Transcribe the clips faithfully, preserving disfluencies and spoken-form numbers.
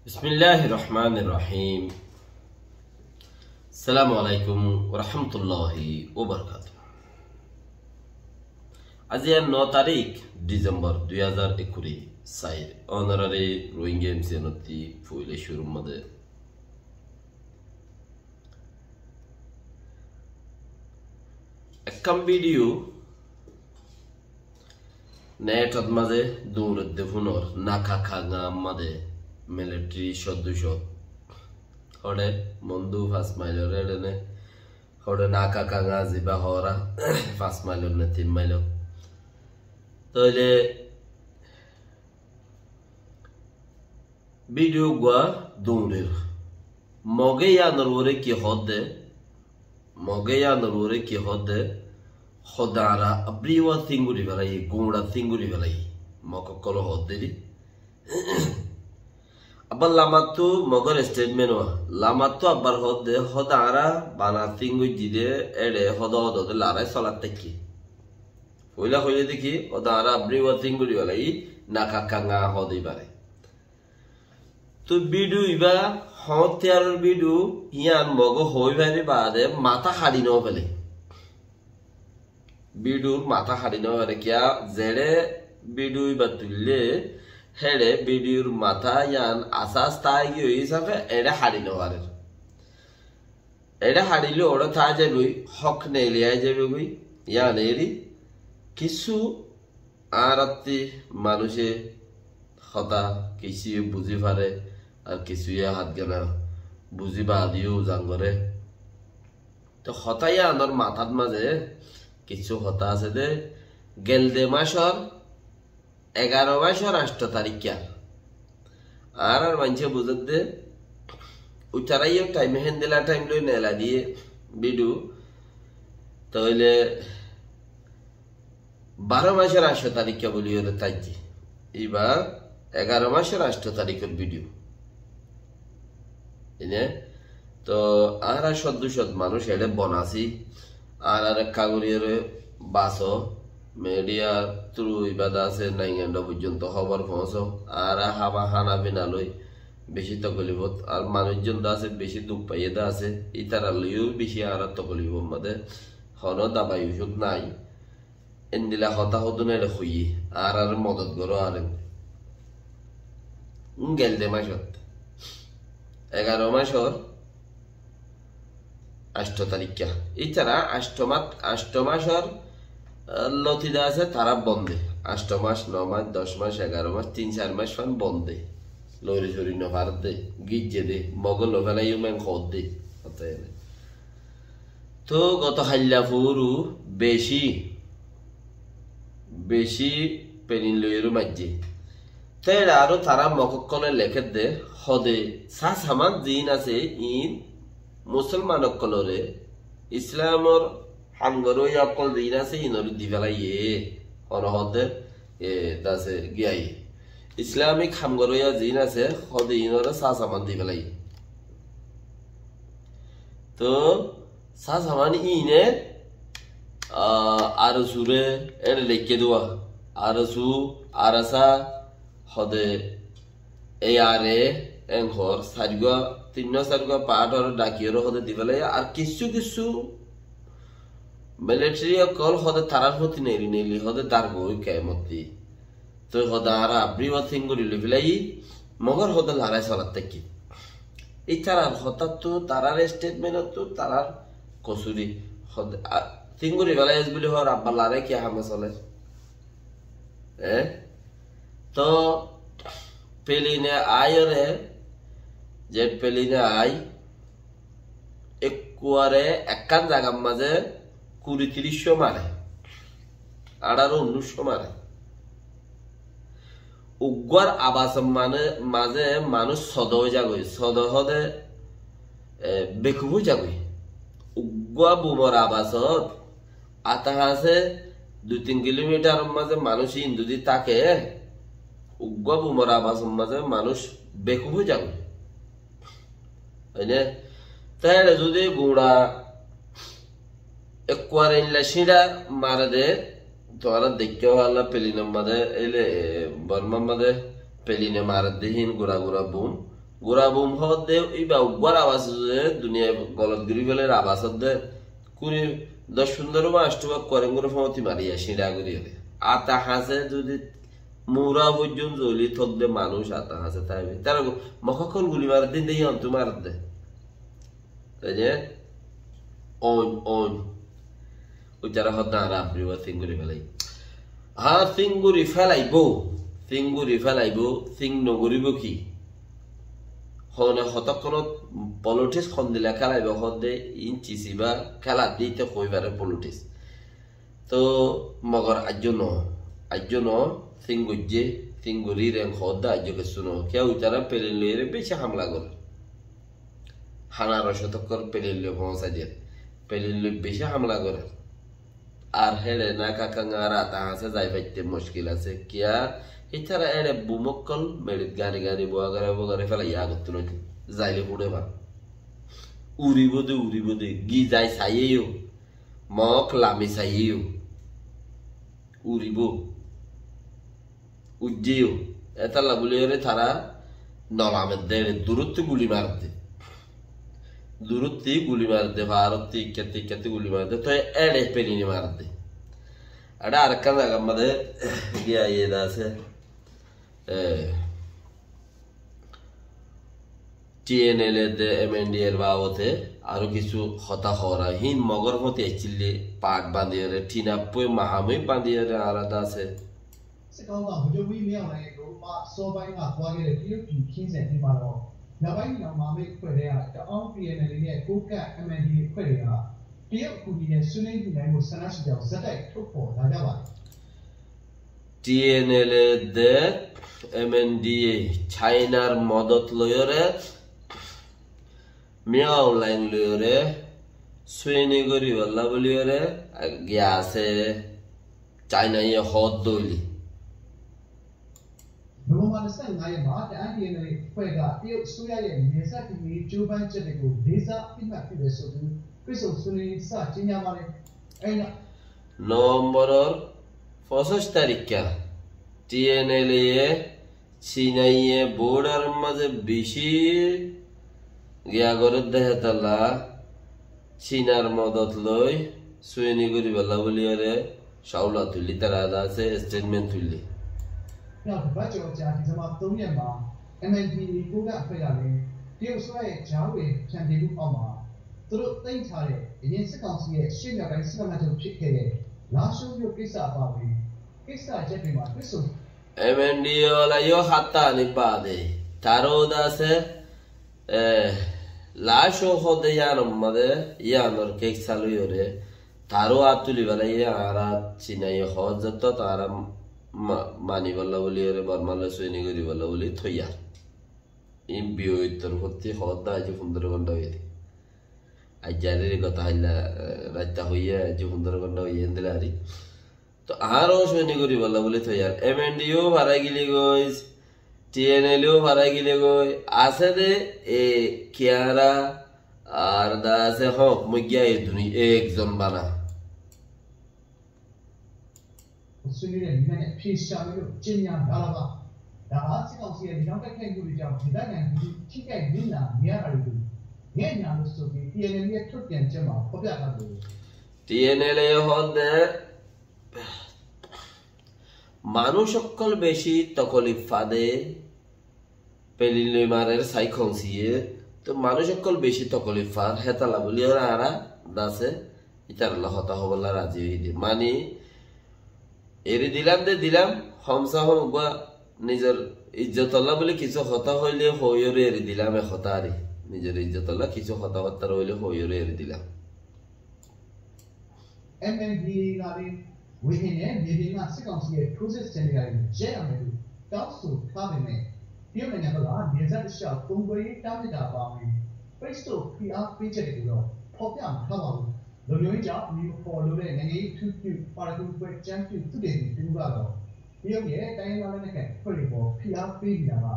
Bismilláhir Rohmánir Rohím. Assalamu aláikum wa rahmatulláhi wa barakátuhu. Aijja no tarík Disembor dui házar ekkuri sair. Ónorari Rohingya M C N ottú foila cúrur mazé ekkán bidiyó netot mazé duñredde fúnor, Nakakanga mazé militeri soddoco. Hoçé Mondu fañs mailor eçe ne, hoçé Nakakanga zibá hoór, fañs mailor ne tin mailor. Tóile bidiyó gua duñrer. Moge yíanor uore ki hoódde? Moge yíanor uore ki hoódde? Hoó de añára abriwa tínguri félaiyi, guñça tínguri félaiyi. Mog ókkole hoódde ri. Abbar lamattú mogor estetment ó. Lamattú abbar hoódde, hoó de añára bana tínguri dide, eçe hoó de hoó de larái solat táikki. Foila hoiyé de ki, hoó de añára abriwa tínguri félaiyi, Nakakanga hoó de ibáre. Toi bidiyó ibá hoóñttiyaror bidiyó, yían moge hoói fari baade matá haçi no fele. Bidiyór matá haçi no fele kiyá, zeçé bidiyó ibá tuille, héçe bidiyór matá yían asás táigiyoi hísafe eçé haçi no farer. Eçé haçile uçé táa zaiboi, hók neile ai zaiboi, yían eri kissú añárattí manúice hotá kissúye buzí fare, ar kissúye hátgana buzí baade yó uzan gore. Toi hotá yíanor matát mazé kissú hotá asé de, gelde macór egaró macór añctho tarikká. Añárar maincé buzédde, uitará yó thaim, héndilla thaim loi neela diyé bidiyó. Tóile baró macór añctho tarikká buli yóre táijje. Ibá egaró macór añctho tarikór bidiyó. Ine, toi añára códdo cót manúic eçé bon así, añáráre ekká gorí ore basó, midiyar tru ibá de asé, nainganda foijjonto hóbor foóñso, añára hába hána fina loi bicí tokolifot, ar manúic zon de asé bicí duk faiyé de asé, ítarar loi yó bicí añára tokolifot mazé, honó dabai ucút nái. Endilla hotá hodún eçé hoiyé, añáráre modot goró añáre. Gelde macót. Egaró macór añctho tarikká. Ítara añctho mat-, añctho macór, ah, loti de asé, tará bonde. Añctho mac, no mac, doc mac, egaró mac, tin sair mac fan bonde. Lori sori no faredde, gijje de, mogol loi félai yó men hoódde. Hotá ene. Toi goto hailla furu beci, beci pelin loiyóre maijje. Toi eçe aró tará mog ókkole lekédde, hode sá saman ziín asé iín musolman ókkolore, Islamor ham goróya ókkol ziín asé iínore di félaiye. Hono hode e, dase giyai. Islamik ham goróya ziín asé, hode iínore sá saman di félaiye. Toi sá saman iíne, ah, ARSA re eçe leikké duwa. ARSA, ARSA, hode ARA, en hoór, sairgua, tinnúa sairgua part ore dhakiyóre hode di félaiye. Ar kissú kissú militeri ókkol hode tarár foti neili neili hode dargói kemottí. Toi hode añára abriwa tínguri loi félaiyi, mogor hode larái solat táikki. Ítarar hotáttu, tarár estetmentottú, tarár kosuri. Hode, a, tínguri félaiye buli hoór, abbar larái kiyá hame soler? E? Toi peline aiyóre, jet peline ai, ekkuare ekkán zagar mazé kuri tiríccó mare, añçáro unnúiccó mare. Uggúar abasor mane, mazé manúic sodo ói zagói, sodo hode, e, bekuf ói zagói. Uggúa bumor abasot, ata asé dui tin kilomitaror mazé manúic íin zudi táke, uggúa bumor abasor mazé manúic bekuf ói zagói. Óine? Te eçe zudi guñça ekkuare eilla cíñça mare de, tuáñra deikká falla pelinor mazé, eile, e, Bormar mazé peline mare de híin gura gura bum, Gura bum hoódde, íba uggwár abas de, duniyai golot gorí félair abas de, kuri, doc fundoro mac tuba kuarengure fóñti mariya, ciñça gorí óre. Ata hañsé zodi mura foijjon zoli tókde manúic ata hañsé táibe. Tará gu-, mok ókkol guli maredde, inde yíantu maredde. Te ze, oin, oin. Uitará hoódde añára abri uwa sín gorí félai. Há, sín gorí félaibo. Sín gorí félaibo, sín nogoríbo ki? Hone hotókkonot politics hondilla kélaibo hoódde, inci siba kéla dite hoi fare politics. Tóu mogor aijjó no, aijjó no, sín goijjé, sín gorí reng hoódde aijjó kessú no. Kiyá uitará pelin loiyóre beci hamla gorér. Háñçaro cót ókkol pelin loi foóñsai der. Pelin loi beci hamla gorér. Ar héçe ná kakangar ata hañsé zai faitté muckil asé. Kiyá? Ítara éçe bum ókkol meçit gani gani bogare bogare félaiya agottú lóti. Zaile fuçe fán. Uribó de, uribó de. Gizai saiyé yó. Mok lami saiyé yó. Uribó. Uijjé yó. Étalla buli óre tará no lamedde, éçe durótti guli maredde. Durótti guli maredde, farotti ikkátti ikkátti guli maredde, toi éçe pelini maredde. Éçe arekkán zagar mazé giya iye de asé. E, T N L A de M N D A r babote aró kissú hotá hoór, hín mogor fóñti aiccíl de, path bañdíyore, thinappoi mahamoi bañdíyore añára de asé. Sóba, ဗိုလ်ချုပ်မှူးကြီး မင်းအောင်လှိုင်ရဲ့ ဒိုဟာအစောပိုင်းက သွားခဲ့တဲ့ တရုတ်ပြည် ခရီးစဉ်အပြီးမှာတော့ မြောက်ပိုင်းညီနောင်မဟာမိတ်အဖွဲ့ထဲက တအောင်း T N L A နဲ့ ကိုးကန့် M N D A အဖွဲ့တွေက တရုတ်အကူအညီနဲ့ ဆွေးနွေးညှိနှိုင်းဖို့ ဆန္ဒရှိကြောင်း ဆက်တိုက် ထုတ်ဖော်လာကြပါတယ်။ T N L A de M N D A Cainar modot loiyóre, Min Aung Hlaing loiyóre, suini goríbolla buliyóre, giyé asé, Cainaye hoódde óile. နိုဝင်ဘာ နှစ်ဆယ့်ငါး ရက်မှာ တအာင်း T N L A အဖွဲ့က တရုတ်အစိုးရရဲ့ နယ်စပ်တည်ငြိမ်ရေး ကြိုးပမ်းချက်တွေကို လေးစားအသိအမှတ်ပြုတယ်ဆိုပြီး တွေ့ဆုံဆွေးနွေးစကြေညာပါတယ်။ အဲဒီနောက် November or foñsic tarikka T N L A ye Cinaye border or mazé beci giya gorédde hétalla Cinar modot loi suini goríbolla buliyóre caula tuillé, tará de asé statement tuillé. နောက်တစ်ပတ်ကျော်အကြာ ဒီဇင်ဘာ သုံး ရက်မှာ M N D A ကိုးကန့်အဖွဲ့ကလည်း တရုတ်အစိုးရရဲ့ ကြားဝင်ဖြန့်ဖြေမှုအောက်မှာ သူတို့သိမ်းထားတဲ့ အရင်စစ်ကောင်စီရဲ့ အရှေ့မြောက်တိုင်း စစ်ဌာနချုပ်ဖြစ်ခဲ့တဲ့ လားရှိုးမြို့ကိစ္စအပါအဝင် ကိစ္စရပ်တွေမှာ တွေ့ဆုံ M N D A wala yó hátta aní baade, taró de asé, e, Lashó hoódde yíanor mazé, yíanor kek salóiyore, taró át tuli félaiye, añára Cinaye hoódde zettót añára ma-, manibolla buliyore, Bormar loi suini goríbolla buli toiyar. Iín B O A r torfótti hoódde aijjó fundoro gónta óiye de. Aijja arir gotá háilla, e, raitta hoiyé, aijjó fundoro gónta óiye, endilla ari. Toi añára ó suini goríbolla buli toiyar. M N D A ó farai gili goi, T N L A ó farai gili goi, asé de, e, kiyára, ar de asé hók, moiggiya e duni, e ekzon bana. ဆွေးနွေးတဲ့နည်းလမ်းနဲ့ အဖြေရှာမယ်လို့ ကြေညာလာတာပါ။ ဒါဟာ စစ်ကောင်စီရဲ့ လေကြောင်းတိုက်ခိုက်မှုတွေကြောင့် ဒေသခံလူထု ထိခိုက်နစ်နာနေရတာတွေကို ငဲ့ညှာလို့ဆိုပြီး T N L A ရဲ့ ထုတ်ပြန်ချက်မှာ ဖော်ပြထားသလို T N L A hoódde manúic ókkol beci tokolif fade, pelin loi marer sai kongsiye, toi manúic ókkol beci tokolif far, hétalla buliyóre añára de asé, itaralla hotá hoibolla razi óiyi de. Mani, eri dilam de dilam, homse hom uggwá nizor ijjotolla buli kissú hotá hoile hoiyóre eri dilam, e hotá ari. Nizor ijjotolla kissú hotábatta óile hoiyóre eri dilam. M N D A ကလည်း ဝေဟင်နဲ့ မြေပြင်က စစ်ကောင်စီရဲ့ ထိုးစစ်ဆင်နေတာတွေကို ရပ်ရမယ်လို့ တောင်းဆိုထားပေမဲ့ တရုတ်နိုင်ငံဘက်က နယ်စပ်တစ်လျှောက် ကုန်သွယ်ရေး တားမြစ်တာ အပါအဝင် ပိတ်ဆို့ဖိအားပေးချက်တွေကိုတော့ ဖော်ပြမထားပါဘူး။ လုံခြုံရေးကြောင့် အမည်မဖော်လိုတဲ့ နိုင်ငံရေးအထူးအပြု ပါရဂူအဖွဲ့ အကြံပြုသုတေသီတစ်ဦးကတော့ တရုတ်ရဲ့ တိုင်းရင်းသားလက်နက်ကိုင်အဖွဲ့တွေအပေါ် ဖိအားပေးနေတာက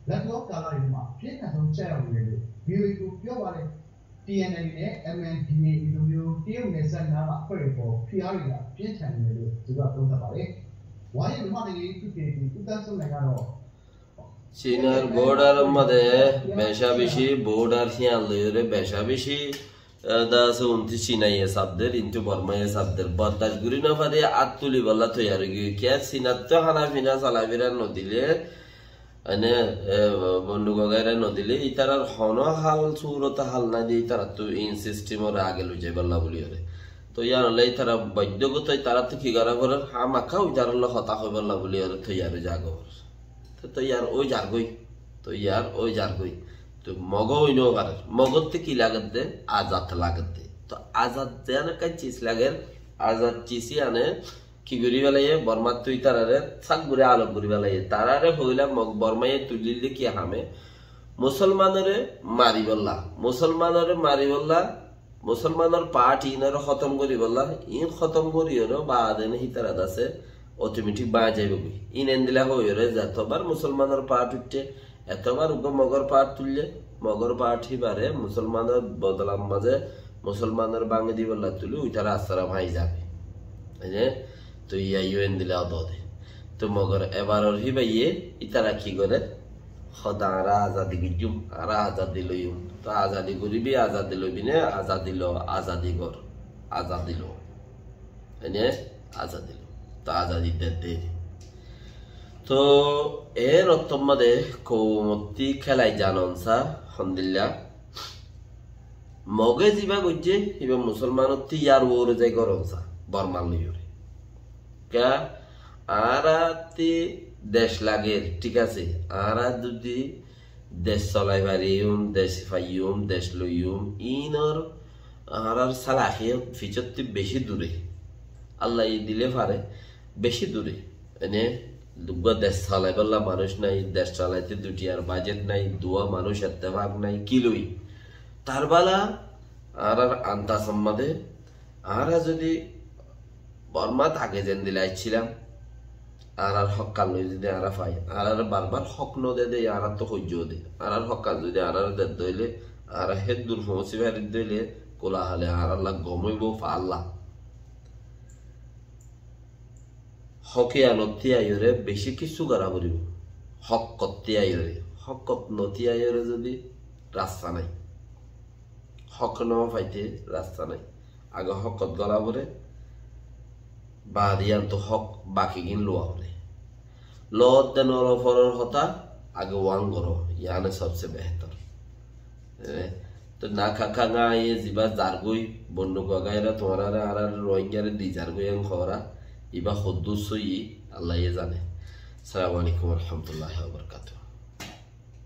လတ်တလောကာလတွေမှာ အပြင်းထန်ဆုံး ကျရောက်နေတယ်လို့ ဗွီအိုအေကို ပြောပါတယ်။ T N L A နဲ့ M N D A လိုမျိုး တရုတ်နယ်စပ်နားက အဖွဲ့တွေအပေါ် ဖိအားတွေက ပြင်းထန်နေတယ်လို့ သူက သုံးသပ်ပါတယ်။ ဝါရင့် မြန်မာ့နိုင်ငံရေးသုတေသီ ဦးသန်းစိုးနိုင်ကတော့ Cinar border mazé beca beci, border híyan loiyóre beca beci, eh, da asé unti Cinaiye saf der, intu Bormaiye saf der. Bordac gori no fari, át tulibálla toiyar ói giyói. Kiyá Cinattu hána fina salafira no dile, ene, eh, bonduk wagaira no dile, itarar hono hal, surot hal nai de, itarattu in system ore age loi zaibálla buliyóre. Toi yar ole itara baiddo gotoi, itarattu ki gora forer, hámaká ujarolla hotá hoibálla buliyóre toiyar ói zagói. Te toiyar ói zargói, toiyar ói zargói. Te Mog ói no farer. Mogotte ki lager de? Azad lager de. Te azad ze ekkan cis lager, azad cis yíane ki gori félaiye? Bormattu itarare sak gori alok gori félaiye. Tarare foila Mog Bormaye tulile ki hame? Musolmanore maribálla. Musolmanore maribálla, Musolmanor part inore hótom goribálla, in hótom goriyóre baade ne hitara dase automatic báñgi zaibogói. In endilla hoiyóre zetobar Musolmanor part uiththé, etobar uggwá Mogor part tuille, Mogor part híbare Musolmanor bodolar mazé Musolmanor báñgi dibálla tuli uitara astara báñgi zabe. Ene, to iyá yó endilla odode. To Mogor ebaror híbaye itara ki gore? Hoó de añára azadi goijjum, añára azadi loiyum. To azadi goribi, azadi loibi né, azadi lo, azadi gor, azadi lo. Ene, azadi lo. To azadi de de. To er ottor mazé koumotti kélai zanon sa, hondilla. Moge ziba goijje, iba Musolmanotti yar uore zai goron sa, Bormar loiyóre. Kiyá, añárattú dec lager, thík asé. Añára zodi dec solai fariyum, dec faiyum, dec loiyum, inor añárar salahiyot ficottú beci dure. Allaye dile fare, beci dure. Ene, uggwá dec solaibálla manúc nai, dec solaite dutiyar bajet nai, duwa manúc ettefak nai, ki loi? Tarbálla añárar antas ammade, añára zodi Bormat age zendilla aiccilam, añárar hókkan loi zodi añára fai, añárare barbar hók no de de, añárattú hoijjo de, añárar hókkan zodi añárare dedde óile, añára héddur foóñsi faridde óile, kula hale añáralla gom óibo, faálla. Hók iyanottú aiyóre beci kessú gora foribo. Hókottú aiyóre, hókottú aiyóre zodi rasta nai. Hók no faite rasta nai. Age hókot gola fore, baade iyanottú hók bakigin luwa fore. Loodde no lo foror hotá, age uán goro, iyane sobse behétor. Eh, to na kaka nga iye ziba zargói, bonduk wagaira tuáñrare añárar Rohingyare di zargói en hora, iba hoddúr sóiyi, Allaye zane. Assalamu alaikum wa rahmatullahi wa barakatuhu.